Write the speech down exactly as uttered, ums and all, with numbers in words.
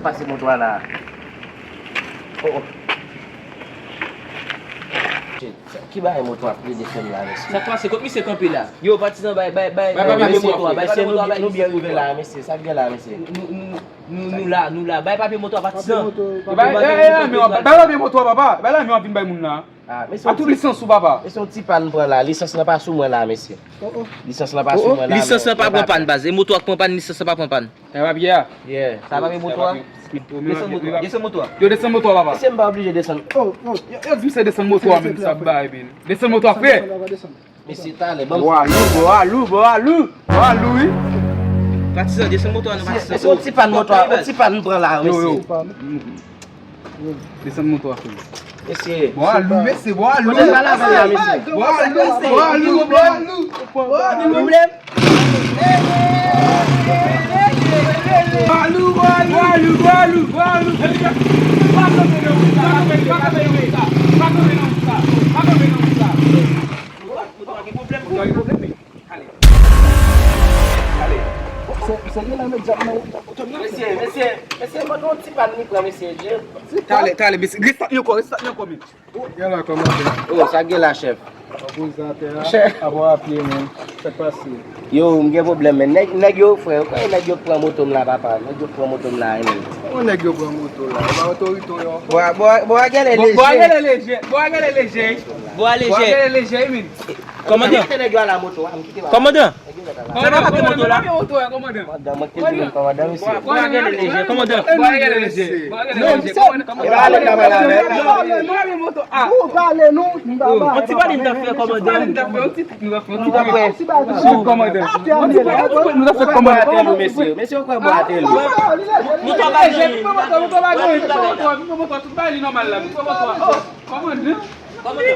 Pase moto a la. Oh, oh. Shit, ki bagay moto ap plede fè m la, mesye? Sa k pase? Kot misye kanpe la? Yo, patizan, bay, bay, bay, bay papye moto a, bay, mesye, nou, nou byen rive la, mesye. Sa k gen la, mesye? Nou, nou, nou, nou la, nou la. Bay papye moto a, patizan. Bay, bay, bay, bay papye moto a, papa. Bay lame yo vin bay moun la. Ah, mesye, a tout lisans ou, papa. Mesye, yon ti pàn pran la. Lisans lan pa sou mwen la, mesye. Oh, oh. Lisans lan pa sou mwen la. Lisans lan pa pran pàn, baz. E moto a k pran pàn, lisans lan pa pran pàn. Sa papye a? Yeah. Sa papye moto a? Desann moto a. Desann moto a. Yo, desann moto a, papa. Mesye, m pa oblije desann. Oh, oh. Yo, yo di misye desann moto a, menm sa bay, bin. Desann moto a, frè. Mesye, talè, ban m. Bò alou, bò alou, bò alou, bò alou, wi. Patizan, desann moto a, non, patizan. Mesye, yon ti pàn moto a, yon ti pàn pran la, mesye. Yo, yo. Desann moto a, frè. Mesye. Bò alou, mesye, bò alou. Kote pa la, mesye? Bò alou, bò alou, bò alou. Bò alou, bò alou. Bò alou, bò alou, bò alou, bò alou, bò alou. Pa kanpe nan wout sa, pa kanpe, pa kanpe nan wout sa, pa kanpe nan wout sa, pa kanpe nan wout sa. Moto a gen pwoblèm, moto a gen pwoblèm, wi. Ale. Ale. Se, se li la met djab nan wout la. Mesye, mesye, mesye, mwen gen yon ti pàn li pran, mesye, je. Talè, talè, mesye. Restat li ankò, restat li ankò, men. Gen la, kòmandan. Oh, sa gen la, chèf? Poze atè a, chèf. Apa w ap ye, men. Sa k pase? Yo, m gen pwoblèm, men. Nèg, nèg yo, frè, yo konnen nèg yo k pran moto m la, papa. Nèg yo k pran moto m la, wi, men. Kòman nèg yo pran moto la? E pa otorite w yo ankò? Bò a, bò a, bò a genlè leje. Bò a genlè leje. Bò a genlè leje. Bò a leje. Bò a genlè leje, wi, men. Kòmandan. Kite nèg yo a la moto a, m kite la. Kòmandan. Sa pa papye moto la? Kòmandan, mwen ki di nou kòmandan, mesye. Bò a genlè leje, kòmandan. Bò a genlè leje. Bò a genlè leje, kòmandan. Ou pale nou. Yon ti pale n t ap fè, kòmandan. Yon ti pale n t ap fè, yon ti pale n t ap fè, kòmandan. Yon ti pale n t ap fè, kòmandan. Mesye, mesye, ou kwè bò a te lou? Nou ta pale. Kòmandan. Kòmandan.